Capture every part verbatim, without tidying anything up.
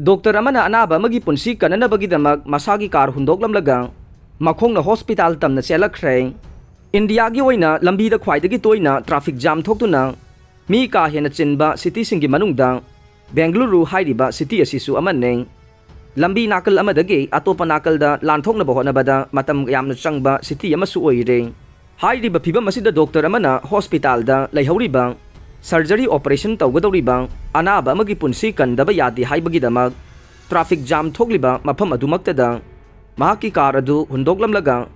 Doctor ꯑꯃꯅ ꯑꯅꯥꯕ ꯑꯃꯒꯤ ꯄꯨꯟꯁꯤ ꯀꯟꯅꯅꯕꯒꯤꯗꯃꯛ ꯃꯁꯥꯒꯤ ꯀꯥꯔ ꯍꯨꯟꯗꯣꯛꯂꯝꯂꯒ ꯃꯈꯣꯡꯅ ꯍꯣꯁꯄꯤꯇꯥꯜ ꯇꯝꯅ ꯆꯦꯜꯂꯛꯈ꯭ꯔꯦ꯫ ꯏꯟꯗꯤꯌꯥꯒꯤ ꯑꯣꯏꯅ ꯂꯝꯕꯤꯗ ꯈ꯭ꯋꯥꯏꯗꯒꯤ ꯇꯣꯏꯅ ꯇ꯭ꯔꯥꯐꯤꯛ ꯖꯥꯝ ꯊꯣꯛꯇꯨꯅ ꯃꯤ ꯀꯥ ꯍꯦꯟꯅ ꯆꯤꯟꯕ ꯁꯤꯇꯤꯁꯤꯡꯒꯤ ꯃꯅꯨꯡꯗ ꯕꯦꯡꯒꯂꯨꯔꯨ ꯍꯥꯏꯔꯤꯕ ꯁꯤꯇꯤ ꯑꯁꯤꯁꯨ ꯑꯃꯅꯤ꯫ ꯂꯝꯕꯤ ꯅꯥꯀꯜ ꯑꯃꯗꯒꯤ ꯑꯇꯣꯞꯄ ꯅꯥꯀꯜꯗ ꯂꯥꯟꯊꯣꯛꯅꯕ ꯍꯣꯠꯅꯕꯗ ꯃꯇꯝ ꯌꯥꯝꯅ ꯆꯪꯕ ꯁꯤꯇꯤ ꯑꯃꯁꯨ ꯑꯣꯏꯔꯦ꯫ ꯍꯥꯏꯔꯤꯕ ꯐꯤꯚꯝ ꯑꯁꯤꯗ ꯗꯣꯛꯇꯔ ꯑꯃꯅ ꯍꯣꯁꯄꯤꯇꯥꯜꯗ ꯂꯩꯍꯧꯔꯤꯕ ꯁꯔꯖꯔꯤ ꯑꯣꯄꯔꯦꯁꯟ ꯇꯧꯒꯗꯧꯔꯤꯕ ꯑꯅꯥꯕ ꯑꯃꯒꯤ ꯄꯨꯟꯁꯤ ꯀꯟꯗꯕ ꯌꯥꯗꯦ ꯍꯥꯏꯕꯒꯤꯗꯃꯛ ꯇ꯭ꯔꯥꯐꯤꯛ ꯖꯥꯝ ꯊꯣꯛꯂꯤꯕ ꯃꯐꯝ ꯑꯗꯨꯃꯛꯇꯗ ꯃꯍꯥꯛꯀꯤ ꯀꯥꯔ ꯑꯗꯨ ꯍꯨꯟꯗꯣꯛꯂꯝꯂꯒ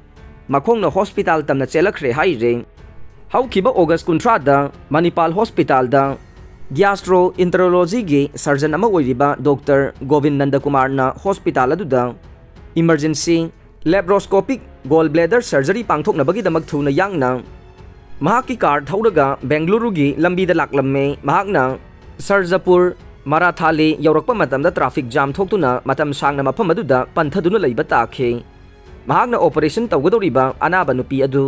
ꯃꯈꯣꯡꯅ ꯍꯣꯁꯄꯤꯇꯥꯜ ꯇꯝꯅ ꯆꯦꯜꯂꯛꯈ꯭ꯔꯦ ꯍꯥꯏꯔꯦ꯫ ꯍꯧꯈꯤꯕ ꯑꯣꯒꯁ ꯀꯨꯟꯊ꯭ꯔꯥꯗ ꯃꯅꯤꯄꯥꯜ ꯍꯣꯁꯄꯤꯇꯥꯜꯗ ꯒ꯭ꯌꯥꯁꯇ꯭ꯔꯣ ꯏꯟꯇꯔꯣꯂꯣꯖꯤꯒꯤ ꯁꯔꯖꯟ ꯑꯃ ꯑꯣꯏꯔꯤꯕ ꯗꯣꯛꯇꯔ ꯒꯣꯕꯤꯟ ꯅꯟꯗꯀꯨꯃꯥꯔꯅ ꯍꯣꯁꯄꯤꯇꯥꯜ ꯑꯗꯨꯗ ꯏꯃꯔꯖꯦꯟꯁꯤ ꯂꯦꯞꯔꯣꯁꯀꯣꯄꯤꯛ ꯒꯣꯜ ꯕ꯭ꯂꯦꯗꯔ ꯁꯔꯖꯔꯤ ꯄꯥꯡꯊꯣꯛꯅꯕꯒꯤꯗꯃꯛ ꯊꯨꯅ ꯌꯥꯡꯅ ꯃꯍꯥꯛꯀꯤ ꯀꯥꯔ ꯊꯧꯔꯒ ꯕꯦꯡꯒꯂꯨꯔꯨꯒꯤ ꯂꯝꯕꯤꯗ ꯂꯥꯛꯂꯝꯃꯦ꯫ ꯃꯍꯥꯛꯅ ꯁꯔꯖꯄꯨꯔ ꯃꯔꯥꯊꯥꯂꯤ ꯌꯧꯔꯛꯄ ꯃꯇꯝꯗ ꯇ꯭ꯔꯥꯐꯤꯛ ꯖꯥꯝ ꯊꯣꯛꯇꯨꯅ ꯃꯇꯝ ꯁꯥꯡꯅ ꯃꯐꯝ ꯑꯗꯨꯗ ꯄꯟꯊꯗꯨꯅ ꯂꯩꯕ ꯇꯥꯈꯤ꯫ ꯃꯍꯥꯛꯅ ꯑꯣꯄꯔꯦꯁꯟ ꯇꯧꯒꯗꯧꯔꯤꯕ ꯑꯅꯥꯕ ꯅꯨꯄꯤ ꯑꯗꯨ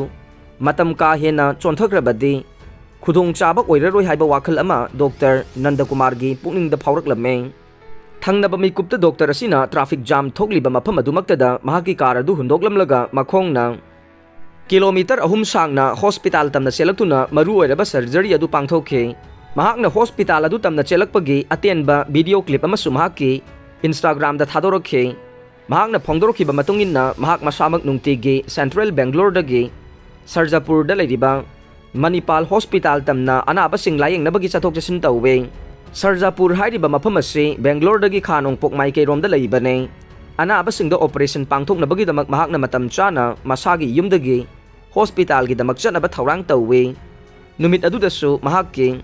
ꯃꯇꯝ ꯀꯥ ꯍꯦꯟꯅ ꯆꯣꯟꯊꯈ꯭ꯔꯕꯗꯤ ꯈꯨꯗꯣꯡꯆꯥꯕ ꯑꯣꯏꯔꯔꯣꯏ ꯍꯥꯏꯕ ꯋꯥꯈꯜ ꯑꯃ ꯗꯣꯛꯇꯔ ꯅꯟꯗꯀꯨꯃꯥꯔꯒꯤ ꯄꯨꯛꯅꯤꯡꯗ ꯐꯥꯎꯔꯛꯂꯝꯃꯦ꯫ ꯊꯪꯅꯕ ꯃꯤꯀꯨꯞꯇ ꯗꯣꯛꯇꯔ ꯑꯁꯤꯅ ꯇ꯭ꯔꯥꯐꯤꯛ ꯖꯥꯝ ꯊꯣꯛꯂꯤꯕ ꯃꯐꯝ ꯑꯗꯨꯃꯛꯇꯗ ꯃꯍꯥꯛꯀꯤ ꯀꯥꯔ ꯑꯗꯨ ꯍꯨꯟꯗꯣꯛꯂꯝꯂꯒ ꯃꯈꯣꯡꯅ ꯀꯤꯂꯣꯃꯤꯇꯔ ꯑꯍꯨꯝ ꯁꯥꯡꯅ ꯍꯣꯁꯄꯤꯇꯥꯜ ꯇꯝꯅ ꯆꯦꯜꯂꯛꯇꯨꯅ ꯃꯔꯨ ꯑꯣꯏꯔꯕ ꯁꯔꯖꯔꯤ ꯑꯗꯨ ꯄꯥꯡꯊꯣꯛꯈꯤ꯫ ꯃꯍꯥꯛꯅ ꯍꯣꯁꯄꯤꯇꯥꯜ ꯑꯗꯨ ꯇꯝꯅ ꯆꯦꯜꯂꯛꯄꯒꯤ ꯑꯇꯦꯟꯕ ꯚꯤꯗꯤꯑꯣ ꯀ꯭ꯂꯤꯞ ꯑꯃꯁꯨ ꯃꯍꯥꯛꯀꯤ ꯏꯟꯁꯇꯥꯒ꯭ꯔꯥꯝꯗ ꯊꯥꯗꯣꯔꯛꯈꯤ꯫ ꯃꯍꯥꯛꯅ ꯐꯣꯡꯗꯣꯔꯛꯈꯤꯕ ꯃꯇꯨꯡ ꯏꯟꯅ ꯃꯍꯥꯛ ꯃꯁꯥꯃꯛ ꯅꯨꯡꯇꯤꯒꯤ ꯁꯦꯟꯇ꯭ꯔꯦꯜ ꯕꯦꯡꯒ꯭ꯂꯣꯔꯗꯒꯤ ꯁꯔꯖꯄꯨꯔꯗ ꯂꯩꯔꯤꯕ ꯃꯅꯤꯄꯥꯜ ꯍꯣꯁꯄꯤꯇꯥꯜ ꯇꯝꯅ ꯑꯅꯥꯕꯁꯤꯡ ꯂꯥꯌꯦꯡꯅꯕꯒꯤ ꯆꯠꯊꯣꯛ ꯆꯠꯁꯤꯟ ꯇꯧꯋꯤ꯫ ꯁꯔꯖꯥꯄꯨꯔ ꯍꯥꯏꯔꯤꯕ ꯃꯐꯝ ꯑꯁꯤ ꯕꯦꯡꯒ꯭ꯂꯣꯔꯗꯒꯤ ꯈꯥ ꯅꯣꯡꯄꯣꯛ ꯃꯥꯏꯀꯩꯔꯣꯝꯗ ꯂꯩꯕꯅꯤ꯫ ꯑꯅꯥꯕꯁꯤꯡꯗ ꯑꯣꯄꯔꯦꯁꯟ ꯄꯥꯡꯊꯣꯛꯅꯕꯒꯤꯗꯃꯛ ꯃꯍꯥꯛꯅ ꯃꯇꯝ ꯆꯥꯅ ꯃꯁꯥꯒꯤ ꯌꯨꯝꯗꯒꯤ ꯍꯣꯁꯄꯤꯇꯥꯜꯒꯤꯗꯃꯛ ꯆꯠꯅꯕ ꯊꯧꯔꯥꯡ ꯇꯧꯏ꯫ ꯅꯨꯃꯤꯠ ꯑꯗꯨꯗꯁꯨ ꯃꯍꯥꯛꯀꯤ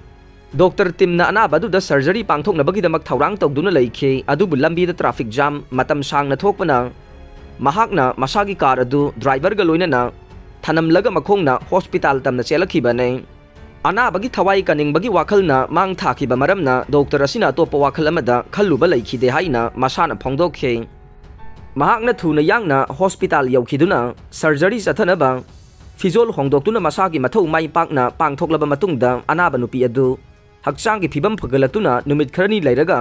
ꯗꯣꯛꯇꯔ ꯇꯤꯝꯅ ꯑꯅꯥꯕ ꯑꯗꯨꯗ ꯁꯔꯖꯔꯤ ꯄꯥꯡꯊꯣꯛꯅꯕꯒꯤꯗꯃꯛ ꯊꯧꯔꯥꯡ ꯇꯧꯗꯨꯅ ꯂꯩꯈꯤ꯫ ꯑꯗꯨꯕꯨ ꯂꯝꯕꯤꯗ ꯇ꯭ꯔꯥꯐꯤꯛ ꯖꯥꯝ ꯃꯇꯝ ꯁꯥꯡꯅ ꯊꯣꯛꯄꯅ ꯃꯍꯥꯛꯅ ꯃꯁꯥꯒꯤ ꯀꯥꯔ ꯑꯗꯨ ꯗ꯭ꯔꯥꯏꯚꯔꯒ ꯂꯣꯏꯅꯅ ꯊꯅꯝꯂꯒ ꯃꯈꯣꯡꯅ ꯍꯣꯁꯄꯤꯇꯥꯜ ꯇꯝꯅ ꯆꯦꯜꯂꯛꯈꯤꯕꯅꯤ꯫ ꯑꯅꯥꯕꯒꯤ ꯊꯋꯥꯏ ꯀꯟꯅꯤꯡꯕꯒꯤ ꯋꯥꯈꯜꯅ ꯃꯥꯡ ꯊꯥꯈꯤꯕ ꯃꯔꯝꯅ ꯗꯣꯛꯇꯔ ꯑꯁꯤꯅ ꯑꯇꯣꯞꯄ ꯋꯥꯈꯜ ꯑꯃꯗ ꯈꯜꯂꯨꯕ ꯂꯩꯈꯤꯗꯦ ꯍꯥꯏꯅ ꯃꯁꯥꯅ ꯐꯣꯡꯗꯣꯛꯈꯤ꯫ ꯃꯍꯥꯛꯅ ꯊꯨꯅ ꯌꯥꯡꯅ ꯍꯣꯁꯄꯤꯇꯥꯜ ꯌꯧꯈꯤꯗꯨꯅ ꯁꯔꯖꯔꯤ ꯆꯠꯊꯅꯕ ꯐꯤꯖꯣꯜ ꯍꯣꯡꯗꯣꯛꯇꯨꯅ ꯃꯁꯥꯒꯤ ꯃꯊꯧ ꯃꯥꯏ ꯄꯥꯛꯅ ꯄꯥꯡꯊꯣꯛꯂꯕ ꯃꯇꯨꯡꯗ ꯑꯅꯥꯕ ꯅꯨꯄꯤ ꯑꯗꯨ ꯍꯛꯆꯥꯡꯒꯤ ꯐꯤꯕꯝ ꯐꯒꯠꯂꯛꯇꯨꯅ ꯅꯨꯃꯤꯠ ꯈꯔꯅꯤ ꯂꯩꯔꯒ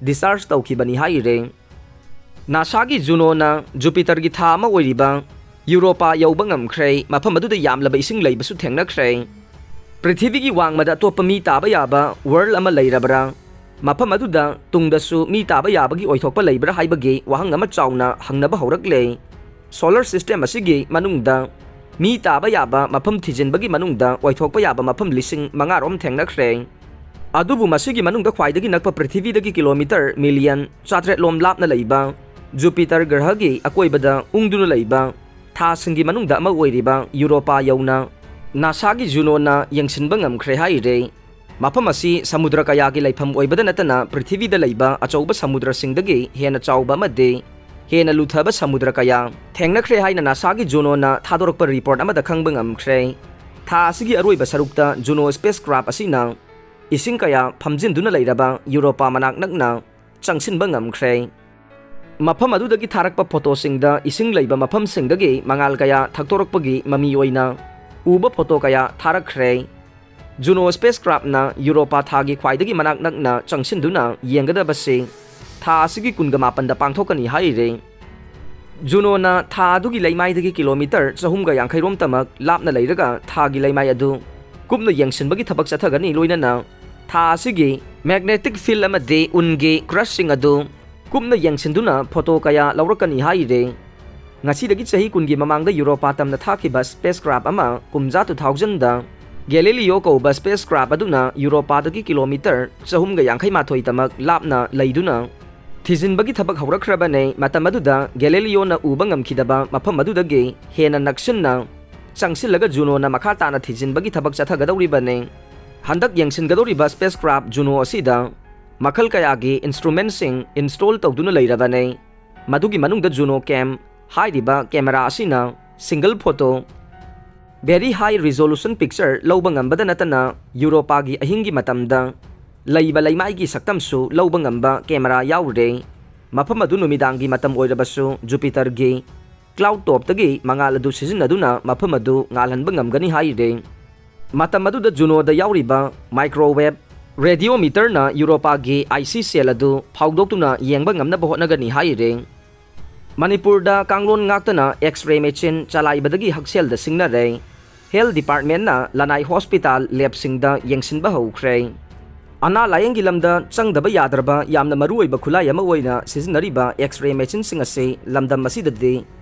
discharge ꯇꯧꯈꯤꯕꯅꯤ ꯍꯥꯏꯔꯦ꯫ ꯅꯥꯁꯥꯒꯤ ꯖꯨꯅꯣꯅ ꯖꯨꯄꯤꯇꯔꯒꯤ ꯊꯥ ꯑꯃ ꯑꯣꯏꯔꯤꯕ ꯌꯨꯔꯣꯄꯥ ꯌꯧꯕ ꯉꯝꯈ꯭ꯔꯦ꯫ ꯃꯐꯝ ꯑꯗꯨꯗ ꯌꯥꯝꯂꯕ ꯏꯁꯤꯡ ꯂꯩꯕꯁꯨ ꯊꯦꯡꯅꯈ꯭ꯔꯦ꯫ ꯄ꯭ꯔꯤꯊꯤꯕꯤꯒꯤ ꯋꯥꯡꯃꯗ ꯑꯇꯣꯞꯄ ꯃꯤ ꯇꯥꯕ ꯌꯥꯕ ꯋꯥꯔꯜ ꯑꯃ ꯂꯩꯔꯕ꯭ꯔꯥ? ꯃꯐꯝ ꯑꯗꯨꯗ ꯇꯨꯡꯗꯁꯨ ꯃꯤ ꯇꯥꯕ ꯌꯥꯕꯒꯤ ꯑꯣꯏꯊꯣꯛꯄ ꯂꯩꯕ꯭ꯔꯥ ꯍꯥꯏꯕꯒꯤ ꯋꯥꯍꯪ ꯑꯃ ꯆꯥꯎꯅ ꯍꯪꯅꯕ ꯍꯧꯔꯛꯂꯦ꯫ ꯁꯣꯂꯔ ꯁꯤꯁꯇꯦꯝ ꯑꯁꯤꯒꯤ ꯃꯅꯨꯡꯗ ꯃꯤ ꯇꯥꯕ ꯌꯥꯕ ꯃꯐꯝ ꯊꯤꯖꯤꯟꯕꯒꯤ ꯃꯅꯨꯡꯗ ꯑꯣꯏꯊꯣꯛꯄ ꯌꯥꯕ ꯃꯐꯝ ꯂꯤꯁꯤꯡ ꯃꯉꯥ ꯔꯣꯝ ꯊꯦꯡꯅꯈ꯭ꯔꯦ꯫ ꯑꯗꯨꯕꯨ ꯃꯁꯤꯒꯤ ꯃꯅꯨꯡꯗ ꯈ꯭ꯋꯥꯏꯗꯒꯤ ꯅꯛꯄ ꯄ꯭ꯔꯤꯊꯤꯕꯤꯗꯒꯤ ꯀꯤꯂꯣꯃꯤꯇꯔ ꯃꯤꯂꯤꯌꯟ ꯆꯥꯇ꯭ꯔꯦꯠ ꯂꯣꯝ ꯂꯥꯞꯅ ꯂꯩꯕ, ꯖꯨꯄꯤꯇꯔ ꯒ꯭ꯔꯍꯒꯤ ꯑꯀꯣꯏꯕꯗ ꯎꯪꯗꯨꯅ ꯂꯩꯕ ꯊꯥꯁꯤꯡꯒꯤ ꯃꯅꯨꯡꯗ ꯑꯃ ꯑꯣꯏꯔꯤꯕ ꯌꯨꯔꯣꯄꯥ ꯌꯧꯅ ꯅꯥꯁꯥꯒꯤ ꯖꯨꯅꯣꯅ ꯌꯦꯡꯁꯤꯟꯕ ꯉꯝꯈ꯭ꯔꯦ ꯍꯥꯏꯔꯦ꯫ ꯃꯐꯝ ꯑꯁꯤ ꯁꯃꯨꯗ꯭ꯔ ꯀꯌꯥꯒꯤ ꯂꯩꯐꯝ ꯑꯣꯏꯕꯗ ꯅꯠꯇꯅ ꯄ꯭ꯔꯤꯊꯤꯕꯤꯗ ꯂꯩꯕ ꯑꯆꯧꯕ ꯁꯃꯨꯗ꯭ꯔꯁꯤꯡꯗꯒꯤ ꯍꯦꯟꯅ ꯆꯥꯎꯕ ꯑꯃꯗꯤ ꯍꯦꯟꯅ ꯂꯨꯊꯕ ꯁꯃꯨꯗ꯭ꯔ ꯀꯌꯥ ꯊꯦꯡꯅꯈ꯭ꯔꯦ ꯍꯥꯏꯅ ꯅꯥꯁꯥꯒꯤ ꯖꯨꯅꯣꯅ ꯊꯥꯗꯣꯔꯛꯄ ꯔꯤꯄꯣꯔꯠ ꯑꯃꯗ ꯈꯪꯕ ꯉꯝꯈ꯭ꯔꯦ꯫ ꯊꯥ ꯑꯁꯤꯒꯤ ꯑꯔꯣꯏꯕ ꯁꯔꯨꯛꯇ ꯖꯨꯅꯣ ꯁ꯭ꯄꯦꯁ ꯀ꯭ꯔꯥꯐ ꯑꯁꯤꯅ ꯏꯁꯤꯡ ꯀꯌꯥ ꯐꯝꯖꯤꯟꯗꯨꯅ ꯂꯩꯔꯕ ꯌꯨꯔꯣꯄꯥ ꯃꯅꯥꯛ ꯅꯛꯅ ꯆꯪꯁꯤꯟꯕ ꯉꯝꯈ꯭ꯔꯦ꯫ ꯃꯐꯝ ꯑꯗꯨꯗꯒꯤ ꯊꯥꯔꯛꯄ ꯐꯣꯇꯣꯁꯤꯡꯗ ꯏꯁꯤꯡ ꯂꯩꯕ ꯃꯐꯝꯁꯤꯡꯗꯒꯤ ꯃꯉꯥꯜ ꯀꯌꯥ ꯊꯛꯇꯣꯔꯛꯄꯒꯤ ꯃꯃꯤ ꯑꯣꯏꯅ ꯎꯕ ꯐꯣꯇꯣ ꯀꯌꯥ ꯊꯥꯔꯛꯈ꯭ꯔꯦ꯫ ꯖꯨꯅꯣ ꯁ꯭ꯄꯦꯁ ꯀ꯭ꯔꯥꯐꯅ ꯌꯨꯔꯣꯄꯥ ꯊꯥꯒꯤ ꯈ꯭ꯋꯥꯏꯗꯒꯤ ꯃꯅꯥꯛ ꯅꯛꯅ ꯆꯪꯁꯤꯟꯗꯨꯅ ꯌꯦꯡꯒꯗꯕꯁꯤ ꯊꯥ ꯑꯁꯤꯒꯤ ꯀꯨꯟꯒ ꯃꯥꯄꯟꯗ ꯄꯥꯡꯊꯣꯛꯀꯅꯤ ꯍꯥꯏꯔꯤ꯫ ꯖꯨꯅꯣꯅ ꯊꯥ ꯑꯗꯨꯒꯤ ꯂꯩꯃꯥꯏꯗꯒꯤ ꯀꯤꯂꯣꯃꯤꯇꯔ ꯆꯍꯨꯝꯒ ꯌꯥꯡꯈꯩ ꯔꯣꯝꯇꯃꯛ ꯂꯥꯞꯅ ꯂꯩꯔꯒ ꯊꯥꯒꯤ ꯂꯩꯃꯥꯏ ꯑꯗꯨ ꯀꯨꯞꯅ ꯌꯦꯡꯁꯤꯟꯕꯒꯤ ꯊꯕꯛ ꯆꯠꯊꯒꯅꯤ, ꯂꯣꯏꯅꯅ ꯊꯥ ꯑꯁꯤꯒꯤ ꯃꯦꯒꯅꯦꯇꯤꯛ ꯐꯤꯜ ꯑꯃꯗꯤ ꯎꯟꯒꯤ ꯀ꯭ꯔꯁꯁꯤꯡ ꯑꯗꯨ ꯀꯨꯞꯅ ꯌꯦꯡꯁꯤꯟꯗꯨꯅ ꯐꯣꯇꯣ ꯀꯌꯥ ꯂꯧꯔꯛꯀꯅꯤ ꯍꯥꯏꯔꯤ꯫ ꯉꯁꯤꯗꯒꯤ ꯆꯍꯤ ꯀꯨꯟꯒꯤ ꯃꯃꯥꯡꯗ ꯌꯨꯔꯣꯄꯥ ꯇꯝꯅ ꯊꯥꯈꯤꯕ ꯁ꯭ꯄꯦꯁ ꯀ꯭ꯔꯥꯐ ꯑꯃ ꯀꯨꯝꯖꯥ ꯇꯨ ꯊꯥꯎꯖꯟꯗ ꯒꯦꯂꯤꯂꯤꯌꯣ ꯀꯧꯕ ꯁ꯭ꯄꯦꯁ ꯀ꯭ꯔꯥꯐ ꯑꯗꯨꯅ ꯌꯨꯔꯣꯄꯥꯗꯒꯤ ꯀꯤꯂꯣꯃꯤꯇꯔ ꯆꯍꯨꯝꯒ ꯌꯥꯡꯈꯩ ꯃꯥꯊꯣꯏ ꯇꯃꯛ ꯂꯥꯞꯅ ꯂꯩꯗꯨꯅ ꯊꯤꯖꯤꯟꯕꯒꯤ ꯊꯕꯛ ꯍꯧꯔꯛꯈ꯭ꯔꯕꯅꯦ꯫ ꯃꯇꯝ ꯑꯗꯨꯗ ꯒꯦꯂꯤꯂꯤꯌꯣꯅ ꯎꯕ ꯉꯝꯈꯤꯗꯕ ꯃꯐꯝ ꯑꯗꯨꯗꯒꯤ ꯍꯦꯟꯅ ꯅꯛꯁꯤꯟꯅ ꯆꯪꯁꯤꯜꯂꯒ ꯖꯨꯅꯣꯅ ꯃꯈꯥ ꯇꯥꯅ ꯊꯤꯖꯤꯟꯕꯒꯤ ꯊꯕꯛ ꯆꯠꯊꯒꯗꯧꯔꯤꯕꯅꯤ꯫ ꯍꯟꯗꯛ ꯌꯦꯡꯁꯤꯟꯒꯗꯧꯔꯤꯕ ꯁ꯭ꯄꯦꯁ ꯀ꯭ꯔꯥꯐ ꯖꯨꯅꯣ ꯑꯁꯤꯗ ꯃꯈꯜ ꯀꯌꯥꯒꯤ ꯏꯟꯁꯇ꯭ꯔꯨꯃꯦꯟꯁꯤꯡ ꯏꯟꯁꯇꯣꯜ ꯇꯧꯗꯨꯅ ꯂꯩꯔꯕꯅꯤ꯫ ꯃꯗꯨꯒꯤ ꯃꯅꯨꯡꯗ ꯖꯨꯅꯣ ꯀꯦꯝ ꯍꯥꯏꯔꯤꯕ ꯀꯦꯃꯦꯔꯥ ꯑꯁꯤꯅ ꯁꯤꯡꯒꯜ ꯐꯣꯇꯣ, ꯚꯦꯔꯤ ꯍꯥꯏ ꯔꯤꯖꯣꯂꯨꯁꯟ ꯄꯤꯛꯆꯔ ꯂꯧꯕ ꯉꯝꯕꯗ ꯅꯠꯇꯅ ꯌꯨꯔꯣꯄꯥꯒꯤ ꯑꯍꯤꯡꯒꯤ ꯃꯇꯝꯗ ꯂꯩꯕ ꯂꯩꯃꯥꯏꯒꯤ ꯁꯛꯇꯝꯁꯨ ꯂꯧꯕ ꯉꯝꯕ ꯀꯦꯃꯦꯔꯥ ꯌꯥꯎꯔꯦ꯫ ꯃꯐꯝ ꯑꯗꯨ ꯅꯨꯃꯤꯗꯥꯡꯒꯤ ꯃꯇꯝ ꯑꯣꯏꯔꯕꯁꯨ ꯖꯨꯄꯤꯇꯔꯒꯤ ꯀ꯭ꯂꯥꯎꯗ ꯇꯣꯞꯇꯒꯤ ꯃꯉꯥꯜ ꯑꯗꯨ ꯁꯤꯖꯤꯟꯅꯗꯨꯅ ꯃꯐꯝ ꯑꯗꯨ ꯉꯥꯜꯍꯟꯕ ꯉꯝꯒꯅꯤ ꯍꯥꯏꯔꯦ꯫ ꯃꯇꯝ ꯑꯗꯨꯗ ꯖꯨꯅꯣꯗ ꯌꯥꯎꯔꯤꯕ ꯃꯥꯏꯀ꯭ꯔꯣꯋꯦꯕ, ꯔꯦꯗꯤꯑꯣꯃꯤꯇꯔꯅ ꯌꯨꯔꯣꯄꯥꯒꯤ ꯑꯥꯏ ꯁꯤ ꯁꯦꯜ ꯑꯗꯨ ꯐꯥꯎꯗꯣꯛꯇꯨꯅ ꯌꯦꯡꯕ ꯉꯝꯅꯕ ꯍꯣꯠꯅꯒꯅꯤ ꯍꯥꯏꯔꯦ꯫ ꯃꯅꯤꯄꯨꯔꯗ ꯀꯥꯡꯂꯣꯟ ꯉꯥꯛꯇꯅ X-ray ꯃꯦꯆꯤꯟ ꯆꯂꯥꯏꯕꯗꯒꯤ ꯍꯛꯁꯦꯜꯗ ꯁꯤꯡꯅꯔꯦ꯫ ꯍꯦꯜꯊ ꯗꯤꯄꯥꯔꯠꯃꯦꯟꯠꯅ ꯂꯅꯥꯏ ꯍꯣꯁꯄꯤꯇꯥꯜ, ꯂꯦꯕꯁꯤꯡꯗ ꯌꯦꯡꯁꯤꯟꯕ ꯍꯧꯈ꯭ꯔꯦ꯫ ꯑꯅꯥ ꯂꯥꯌꯦꯡꯒꯤ ꯂꯝꯗ ꯆꯪꯗꯕ ꯌꯥꯗ꯭ꯔꯕ ꯌꯥꯝꯅ ꯃꯔꯨꯑꯣꯏꯕ ꯈꯨꯠꯂꯥꯏ ꯑꯃ ꯑꯣꯏꯅ ꯁꯤꯖꯤꯟꯅꯔꯤꯕ X-ray ꯃꯦꯆꯤꯟꯁꯤꯡ ꯑꯁꯤ ꯂꯝꯗꯝ ꯑꯁꯤꯗꯗꯤ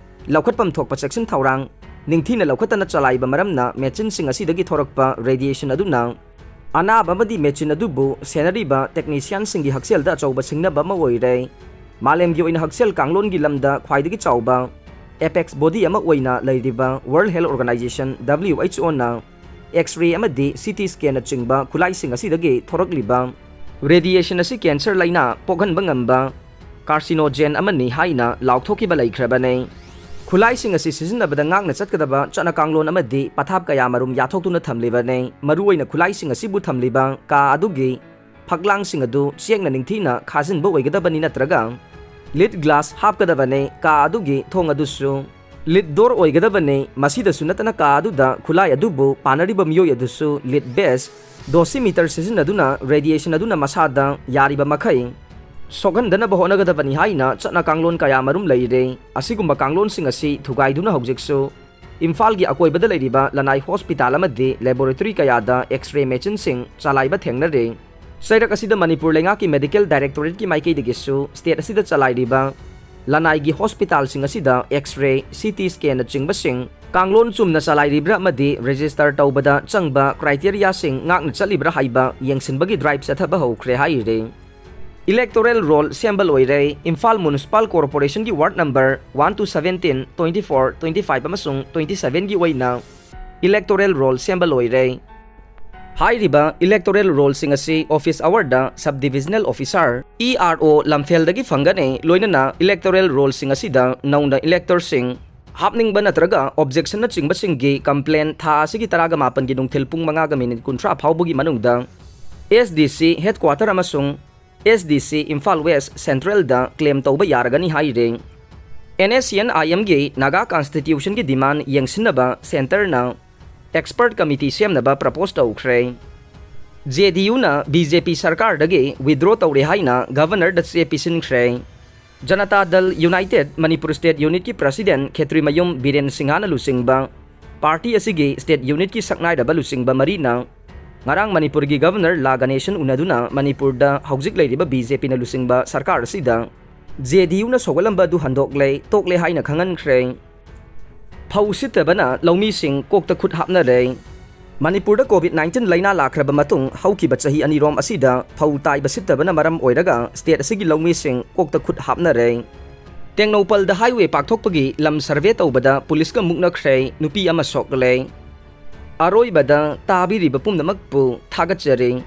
ꯂꯧꯈꯠꯐꯝ ꯊꯣꯛꯄ ꯆꯦꯛꯁꯤꯟ ꯊꯧꯔꯥꯡ ꯅꯤꯡꯊꯤꯅ ꯂꯧꯈꯠꯇꯅ ꯆꯂꯥꯏꯕ ꯃꯔꯝꯅ ꯃꯦꯆꯤꯟꯁꯤꯡ ꯑꯁꯤꯗꯒꯤ ꯊꯣꯔꯛꯄ ꯔꯦꯗꯤꯌꯦꯁꯟ ꯑꯗꯨꯅ ꯑꯅꯥꯕ ꯑꯃꯗꯤ ꯃꯦꯆꯤꯟ ꯑꯗꯨꯕꯨ ꯁꯦꯟꯅꯔꯤꯕ ꯇꯦꯛꯅꯤꯁꯤꯌꯥꯟꯁꯤꯡꯒꯤ ꯍꯛꯁꯦꯜꯗ ꯑꯆꯧꯕ ꯁꯤꯡꯅꯕ ꯑꯃ ꯑꯣꯏꯔꯦ꯫ ꯃꯥꯂꯦꯝꯒꯤ ꯑꯣꯏꯅ ꯍꯛꯁꯦꯜ ꯀꯥꯡꯂꯣꯟꯒꯤ ꯂꯝꯗ ꯈ꯭ꯋꯥꯏꯗꯒꯤ ꯆꯥꯎꯕ ꯑꯦꯄꯦꯛꯁ ꯕꯣꯗꯤ ꯑꯃ ꯑꯣꯏꯅ ꯂꯩꯔꯤꯕ World Health Organization, W H O ꯅ X-ray ꯑꯃꯗꯤ C T scan ꯅꯆꯤꯡꯕ ꯈꯨꯠꯂꯥꯏꯁꯤꯡ ꯑꯁꯤꯗꯒꯤ ꯊꯣꯔꯛꯂꯤꯕ ꯔꯦꯗꯤꯌꯦꯁꯟ ꯑꯁꯤ ꯀꯦꯟꯁꯔ ꯂꯥꯏꯅꯥ ꯄꯣꯛꯍꯟꯕ ꯉꯝꯕ ꯀꯥꯔꯁꯤꯅꯣꯖꯦꯟ ꯑꯃꯅꯤ ꯍꯥꯏꯅ ꯂꯥꯎꯊꯣꯛꯈꯤꯕ ꯂꯩꯈ꯭ꯔꯕꯅꯤ꯫ ꯈꯨꯠꯂꯥꯏꯁꯤꯡ ꯑꯁꯤ ꯁꯤꯖꯤꯟꯅꯕꯗ ꯉꯥꯛꯅ ꯆꯠꯀꯗꯕ ꯆꯠꯅ ꯀꯥꯡꯂꯣꯟ ꯑꯃꯗꯤ ꯄꯊꯥꯞ ꯀꯌꯥ ꯃꯔꯨꯝ ꯌꯥꯊꯣꯛꯇꯨꯅ ꯊꯝꯂꯤꯕꯅꯤ꯫ ꯃꯔꯨꯑꯣꯏꯅ ꯈꯨꯠꯂꯥꯏꯁꯤꯡ ꯑꯁꯤꯕꯨ ꯊꯝꯂꯤꯕ ꯀꯥ ꯑꯗꯨꯒꯤ ꯐꯛꯂꯥꯡꯁꯤꯡ ꯑꯗꯨ ꯆꯦꯛꯅ ꯅꯤꯡꯊꯤꯅ ꯈꯥꯖꯤꯟꯕ ꯑꯣꯏꯒꯗꯕꯅꯤ ꯅꯠꯇ꯭ꯔꯒ ꯂꯤꯗ ꯒ꯭ꯂꯥꯁ ꯍꯥꯞꯀꯗꯕꯅꯤ꯫ ꯀꯥ ꯑꯗꯨꯒꯤ ꯊꯣꯡ ꯑꯗꯨꯁꯨ ꯂꯤꯗ ꯗꯣꯔ ꯑꯣꯏꯒꯗꯕꯅꯤ꯫ ꯃꯁꯤꯗꯁꯨ ꯅꯠꯇꯅ ꯀꯥ ꯑꯗꯨꯗ ꯈꯨꯠꯂꯥꯏ ꯑꯗꯨꯕꯨ ꯄꯥꯟꯅꯔꯤꯕ ꯃꯤꯑꯣꯏ ꯑꯗꯨꯁꯨ ꯂꯤꯗ ꯕꯦꯁ ꯗꯣꯁꯤꯃꯤꯇꯔ ꯁꯤꯖꯤꯟꯅꯗꯨꯅ ꯔꯦꯗꯤꯌꯦꯁꯟ ꯑꯗꯨꯅ ꯃꯁꯥꯗ ꯌꯥꯔꯤꯕ ꯃꯈꯩ ꯁꯣꯛꯍꯟꯗꯅꯕ ꯍꯣꯠꯅꯒꯗꯕꯅꯤ ꯍꯥꯏꯅ ꯆꯠꯅ ꯀꯥꯡꯂꯣꯟ ꯀꯌꯥ ꯃꯔꯨꯝ ꯂꯩꯔꯦ꯫ ꯑꯁꯤꯒꯨꯝꯕ ꯀꯥꯡꯂꯣꯟꯁꯤꯡ ꯑꯁꯤ ꯊꯨꯒꯥꯏꯗꯨꯅ ꯍꯧꯖꯤꯛꯁꯨ ꯏꯝꯐꯥꯜꯒꯤ ꯑꯀꯣꯏꯕꯗ ꯂꯩꯔꯤꯕ ꯂꯅꯥꯏ ꯍꯣꯁꯄꯤꯇꯥꯜ ꯑꯃꯗꯤ ꯂꯦꯕꯣꯔꯦꯇꯣꯔꯤ ꯀꯌꯥꯗ X-ray ꯃꯦꯆꯤꯟꯁꯤꯡ ꯆꯂꯥꯏꯕ ꯊꯦꯡꯅꯔꯦ꯫ ꯆꯩꯔꯛ ꯑꯁꯤꯗ ꯃꯅꯤꯄꯨꯔ ꯂꯩꯉꯥꯛꯀꯤ ꯃꯦꯗꯤꯀꯦꯜ ꯗꯥꯏꯔꯦꯛꯇꯣꯔꯦꯠꯀꯤ ꯃꯥꯏꯀꯩꯗꯒꯤꯁꯨ ꯁ꯭ꯇꯦꯠ ꯑꯁꯤꯗ ꯆꯂꯥꯏꯔꯤꯕ ꯂꯅꯥꯏꯒꯤ ꯍꯣꯁꯄꯤꯇꯥꯜꯁꯤꯡ ꯑꯁꯤꯗ X-ray, C T scan ꯅꯆꯤꯡꯕꯁꯤꯡ ꯀꯥꯡꯂꯣꯟ ꯆꯨꯝꯅ ꯆꯂꯥꯏꯔꯤꯕ꯭ꯔꯥ ꯑꯃꯗꯤ ꯔꯦꯖꯤꯁꯇꯔ ꯇꯧꯕꯗ ꯆꯪꯕ ꯀ꯭ꯔꯥꯏꯇꯦꯔꯤꯌꯥꯁꯤꯡ ꯉꯥꯛꯅ ꯆꯠꯂꯤꯕ꯭ꯔꯥ ꯍꯥꯏꯕ ꯌꯦꯡꯁꯤꯟꯕꯒꯤ ꯗ꯭ꯔꯥꯏꯚ ꯆꯠꯊꯕ ꯍꯧꯈ꯭ꯔꯦ ꯍꯥꯏꯔꯤ꯫ ꯏꯂꯦꯛꯇꯣꯔꯦꯜ ꯔꯣꯜ ꯁꯦꯝꯕ ꯂꯣꯏꯔꯦ꯫ ꯏꯝꯐꯥꯜ ꯃ꯭ꯌꯨꯅꯤꯁꯤꯄꯥꯜ ꯀꯣꯔꯄꯣꯔꯦꯁꯟꯒꯤ ward number one to seventeen, twenty four, twenty five ꯑꯃꯁꯨꯡ twenty seven ꯒꯤ ꯑꯣꯏꯅ ꯏꯂꯦꯛꯇꯣꯔꯦꯜ ꯔꯣꯜ ꯁꯦꯝꯕ ꯂꯣꯏꯔꯦ꯫ ꯍꯥꯏꯔꯤꯕ ꯏꯂꯦꯛꯇꯣꯔꯦꯜ ꯔꯣꯜꯁꯤꯡ ꯑꯁꯤ office award sub divisional officer, E R O, ꯂꯝꯐꯦꯜꯗꯒꯤ ꯐꯪꯒꯅꯤ꯫ ꯂꯣꯏꯅꯅ ꯏꯂꯦꯛꯇꯣꯔꯦꯜ ꯔꯣꯜꯁꯤꯡ ꯑꯁꯤꯗ ꯅꯧꯅ ꯏꯂꯦꯛꯇꯔꯁꯤꯡ ꯍꯥꯞꯅꯤꯡꯕ ꯅꯠꯇ꯭ꯔꯒ ꯑꯣꯕꯖꯦꯛꯁꯟꯅꯆꯤꯡꯕꯁꯤꯡꯒꯤ ꯀꯝꯄ꯭ꯂꯦꯟ ꯊꯥ ꯑꯁꯤꯒꯤ ꯇꯔꯥꯒ ꯃꯥꯄꯟꯒꯤ ꯅꯨꯡꯊꯤꯜ ꯄꯨꯡ ꯃꯉꯥꯒ ꯃꯤꯅꯤꯠ ꯀꯨꯟꯊ꯭ꯔꯥ ꯐꯥꯎꯕꯒꯤ ꯃꯅꯨꯡꯗ S D C ꯍꯦꯗꯀ꯭ꯋꯥꯇꯔ ꯑꯃꯁꯨꯡ S D C Imphal west ꯁꯦꯟꯇ꯭ꯔꯦꯜꯗ ꯀ꯭ꯂꯦꯝ ꯇꯧꯕ ꯌꯥꯔꯒꯅꯤ ꯍꯥꯏꯔꯤ꯫ N S C N I M ꯒꯤ ꯅꯥꯒꯥ ꯀꯟꯁꯇꯤꯇ꯭ꯌꯨꯁꯟꯒꯤ ꯗꯤꯃꯥꯟ ꯌꯦꯡꯁꯤꯟꯅꯕ ꯁꯦꯟꯇꯔꯅ ꯑꯦꯛꯁꯄꯔꯠ ꯀꯃꯤꯇꯤ ꯁꯦꯝꯅꯕ ꯄ꯭ꯔꯄꯣꯖ ꯇꯧꯈ꯭ꯔꯦ꯫ ꯖꯦ ꯗꯤ ꯌꯨꯅ ꯕꯤ ꯖꯦ ꯄꯤ ꯁꯔꯀꯥꯔꯗꯒꯤ withdraw ꯇꯧꯔꯦ ꯍꯥꯏꯅ Governorꯗ ꯆꯦ ꯄꯤꯁꯤꯟꯈ꯭ꯔꯦ꯫ ꯖꯅꯇꯥ ꯗꯜ ꯌꯨꯅꯥꯏꯇꯦꯗ ꯃꯅꯤꯄꯨꯔ State Unitꯀꯤ President ꯈꯦꯇ꯭ꯔꯤꯃꯌꯨꯝ ꯕꯤꯔꯦꯟ ꯁꯤꯡꯍꯅ ꯂꯨꯆꯤꯡꯕ party ꯑꯁꯤꯒꯤ State Unitꯀꯤ ꯁꯛꯅꯥꯏꯔꯕ ꯂꯨꯆꯤꯡꯕ ꯃꯔꯤꯅ ꯉꯔꯥꯡ ꯃꯅꯤꯄꯨꯔꯒꯤ Governor ꯂꯥ ꯒꯅꯦꯁꯟ ꯎꯅꯗꯨꯅ ꯃꯅꯤꯄꯨꯔꯗ ꯍꯧꯖꯤꯛ ꯂꯩꯔꯤꯕ ꯕꯤ ꯖꯦ ꯄꯤꯅ ꯂꯨꯆꯤꯡꯕ ꯁꯔꯀꯥꯔ ꯑꯁꯤꯗ ꯖꯦ ꯗꯤ ꯌꯨꯅ ꯁꯧꯒꯠꯂꯝꯕ ꯑꯗꯨ ꯍꯟꯗꯣꯛꯂꯦ, ꯇꯣꯛꯂꯦ ꯍꯥꯏꯅ ꯈꯪꯍꯟꯈ꯭ꯔꯦ꯫ ꯐꯧ ꯁꯤꯠꯇꯕꯅ ꯂꯧꯃꯤꯁꯤꯡ ꯀꯣꯛꯇ ꯈꯨꯠ ꯍꯥꯞꯅꯔꯦ꯫ ꯃꯅꯤꯄꯨꯔꯗ COVID nineteen ꯂꯩꯅꯥ ꯂꯥꯛꯈ꯭ꯔꯕ ꯃꯇꯨꯡ ꯍꯧꯈꯤꯕ ꯆꯍꯤ ꯑꯅꯤꯔꯣꯝ ꯑꯁꯤꯗ ꯐꯧ ꯇꯥꯏꯕ ꯁꯤꯠꯇꯕꯅ ꯃꯔꯝ ꯑꯣꯏꯔꯒ state ꯑꯁꯤꯒꯤ ꯂꯧꯃꯤꯁꯤꯡ ꯀꯣꯛꯇ ꯈꯨꯠ ꯍꯥꯞꯅꯔꯦ꯫ ꯇꯦꯡꯅꯧꯄꯜꯗ highway ꯄꯥꯛꯊꯣꯛꯄꯒꯤ ꯂꯝ survey ꯇꯧꯕꯗ policeꯀ ꯃꯨꯛꯅꯈ꯭ꯔꯦ, ꯅꯨꯄꯤ ꯑꯃ ꯁꯣꯛꯂꯦ꯫ ꯑꯔꯣꯏꯕꯗ ꯇꯥꯕꯤꯔꯤꯕ ꯄꯨꯝꯅꯃꯛꯄꯨ ꯊꯥꯒꯠꯆꯔꯤ꯫